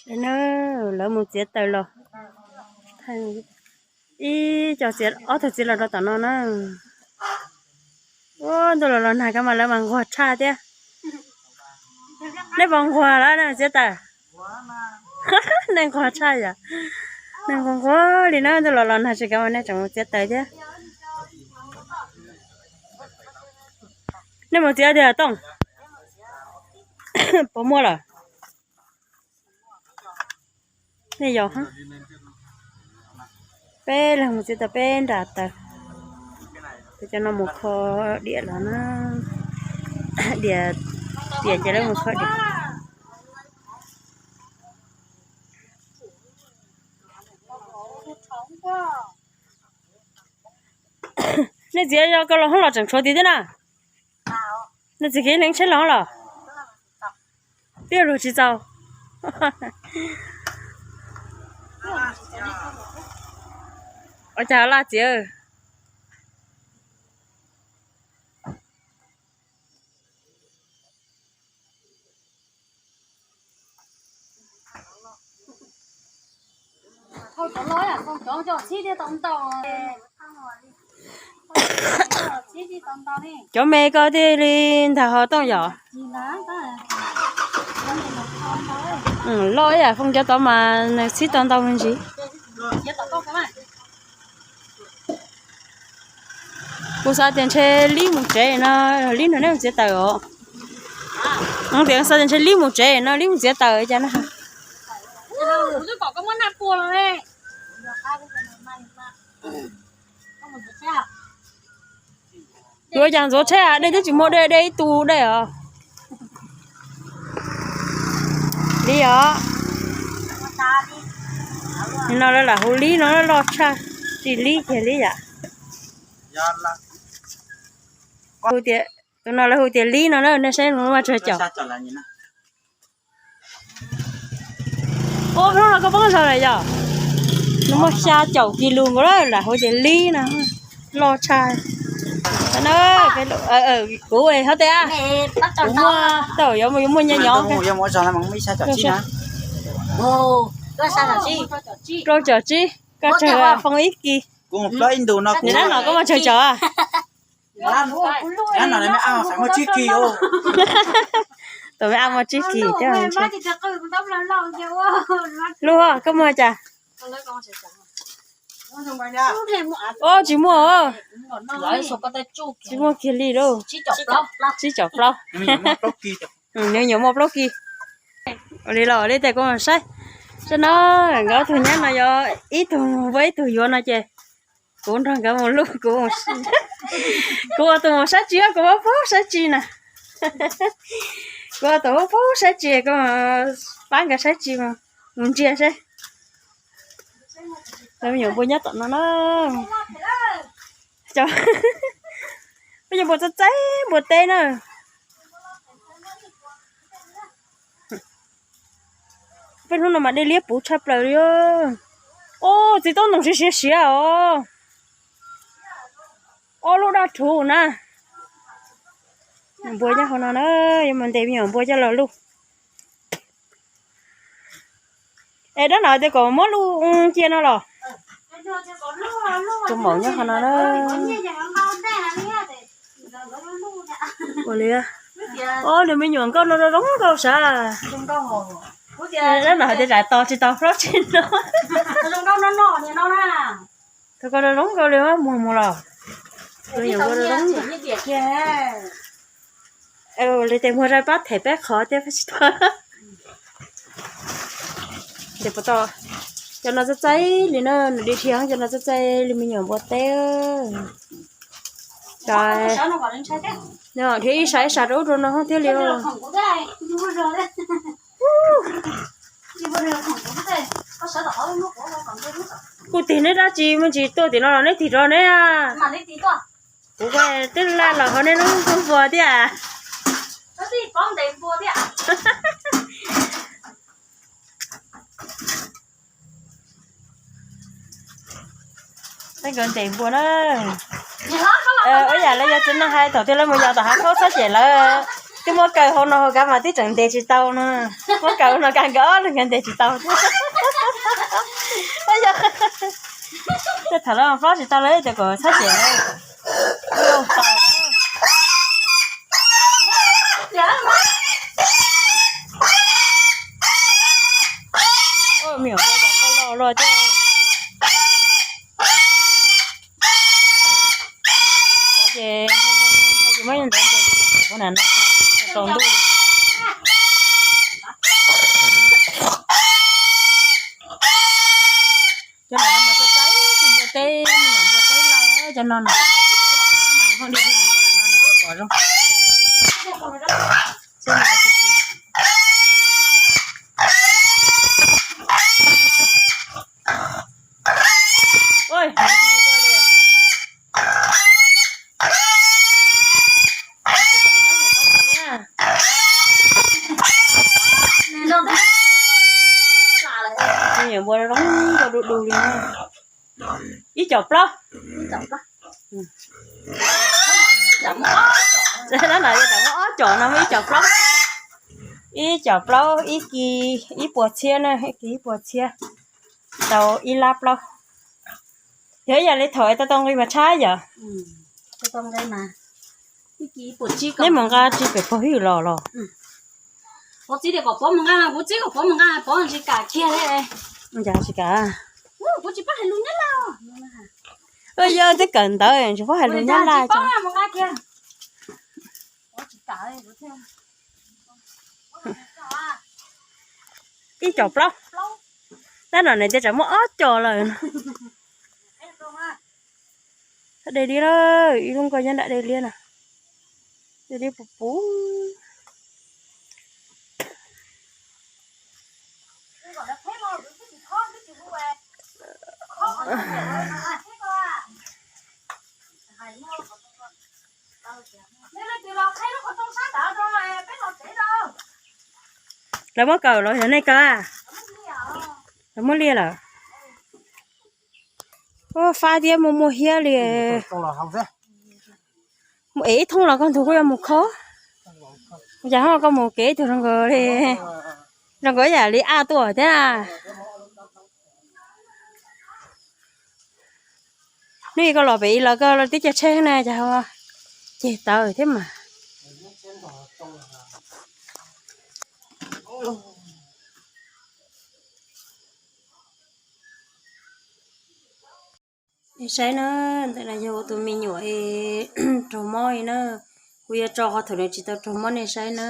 Na, lawv mus txiav taws los, ib co txiav, ob tug txiav los rau tom no na. Ua ntuj los los nag, kab mas lawv mas nquag tshaj thiab. Nej puas nquag lawm nej txiav taws? Nej nquag tshaj yom. Nej nquag nquag li na, ntuj los los nag tsis, kab mas nej tseem mus txiav taws thiab. Nej mus txiav tiag Tooj? Puas muaj lawm? Nej yog, peb leeg mus txiav taws peb nram taws. Peb cov no mus kho diam los na, diam, diam ces lawv mus kho diam. Nej txiav yog koj los hoob los tseem tshuav tid thiab na. Nej txiav kev neeg tsheb los los, twb luag tsis txaus. Ua cas laj txiav. Cov me ko thiaj li ntag ho Tooj yom. Loj ib yam Foom cov tod mas nws txhib tau ntau me ntsis. Kuv xav tias ntshe Lib mus tsev no, Lib nrog neb mus txiav taws os. Kuv tias xav tias ntshe Lib mus tsev no, Lib mus txiav taws cas na. Yuav cas ntxuav tsheb, dej twb tsis muaj, dej dej ib tug dej os. Li os. No lawv lam hu Lib no loj tshaj, tsis Lib kiag li yam. Hu tias, tus no lawv hu tias Lib no na, nej saib mas tsawg caum. Ua hnub no koj poob zog lawm yom? Nws muaj xya caum kis lus nkaus lawm, lam hu tias Lib no, loj tshaj. Kuv hov tes, kuv muaj, yuav muaj nyob nyob. Rau caum tsib, koj tsawg Foom ib kis? Nim no koj muaj tsawg caum? Tus me ab muaj tsib kis thiab. Luj, koj muaj cas? Tsis muaj, tsis muaj kiag li lauj. Tsib caum plaub. Nws nyuam muaj plaub kis. Ua li los li tes kuv saib. Saib no, nkawd ob tug nyab no yog ib tug ua ib tug yuav no ces kuv nrog nkawd mus luj, kuv ua tus mus saib tsis, kuv ua paub saib tsis na. Kuv ua tus ua paub saib tsis, kuv pab nkawd saib tsis, mus ntsia seb. Cov me nyuam npua nyob tom no na. Cov me nyuam npua txaij txaij npua teb na. Peb hnub no mas dej liab puv tshaj plaws li. Ub, txiv taub ntoos siav siav siav os. Ob lub daj rhuv na. Npua nyob hauv no na, yuav mus ntes me nyuam npua coj los luj. Es dab no tias kom muab luj cia no los? Tus maum nyob qhov no na. Ua li, ob, nws me nyuam nkauj no zoo nkauj sav. Dab no hais tias tsam tos tsis tau plaub tsib no. Tus ko zoo nkauj li muag mus los. Li tes muag zaj pab them peb qhov thiab peb tsis tau. Cov no txaij txaij li na, nws dib dhia, cov no txaij txaij li me nyuam npua teb. Dhia ib sab ib sab rau ub rau no thiab li. Kuv tig neb dab tsi muaj ntsis tuaj tim no los neb tig rau neb. Kuv twb laj los hauv neb lub npua thiab. Peb nkawd ntes npua na. Ib yam li yog txiv neej hais thaum twg lawv mus yos tom hav khaub txob ces lawv twb muab kaw hauv no hauv kav mas twb tseem ntes tsis tau no. Muab kaw no kag nkawd ob leeg nkawd ntes tsis tau. Tej thaum lawv hlob tsis tau lawv tias kom txhob xyem lawv. Me nyuam ua cov qau loj loj thiab. Cov ces muab ntawd ntawd ua na no, tsaus ntuj. Cov no mas txaij txaij tus npua teb, me nyuam npua teb lawm cov no na. Mas phooj ywg kom lawm no nws tsis pom zoo. Ua, luaj li. Me nyuam npua zoo nkauj du du li na. Ib com plaub. Tab no yog muaj ob com no muaj ib com plaub. Ib com plaub ib kis ib puas txhiab na, ib kis ib puas txhiab. Tau ib lab plaub. Yog ib yam li thaum es tau tau nqi mas tshab yom. Nej mus nqa tsis pem pog hwj los los? Pov txiv tias kom pov mus nqa, kuv txiv kom pov mus nqa, pov tsis kam kiag li. Cas tsis kam? Kuv tsis paub hais lus Nyab Laj. Yog twb kawm ntawv tsis paub hais lus Nyab Laj. Ib com plaub. Tab no nws tias tsam muaj ob com lawm. Thab de liab lawm, ib lub nkoj nyob nram de liab no. De liab puv puv. Lawv muab kaw los yog nej kaw? Lawv muab liaj lawm. Ua fab thiab muaj muaj hiab li. Mus ev ib thooj los koj ntug kuj yuav mus khob. Cas ho koj mus kev ib tug zoo nkaus li, zoo nkaus yam li ab tuaj thiab na. Hnub ib koj los pem ib los koj los tib co tsheb na cas ho ceg tawv thiab mas. Nej saib na, ntawm no yog tus me nyuam raug mob li na. Kuv yuav tso qhov thaum nws tsis tau raug mob nej saib na.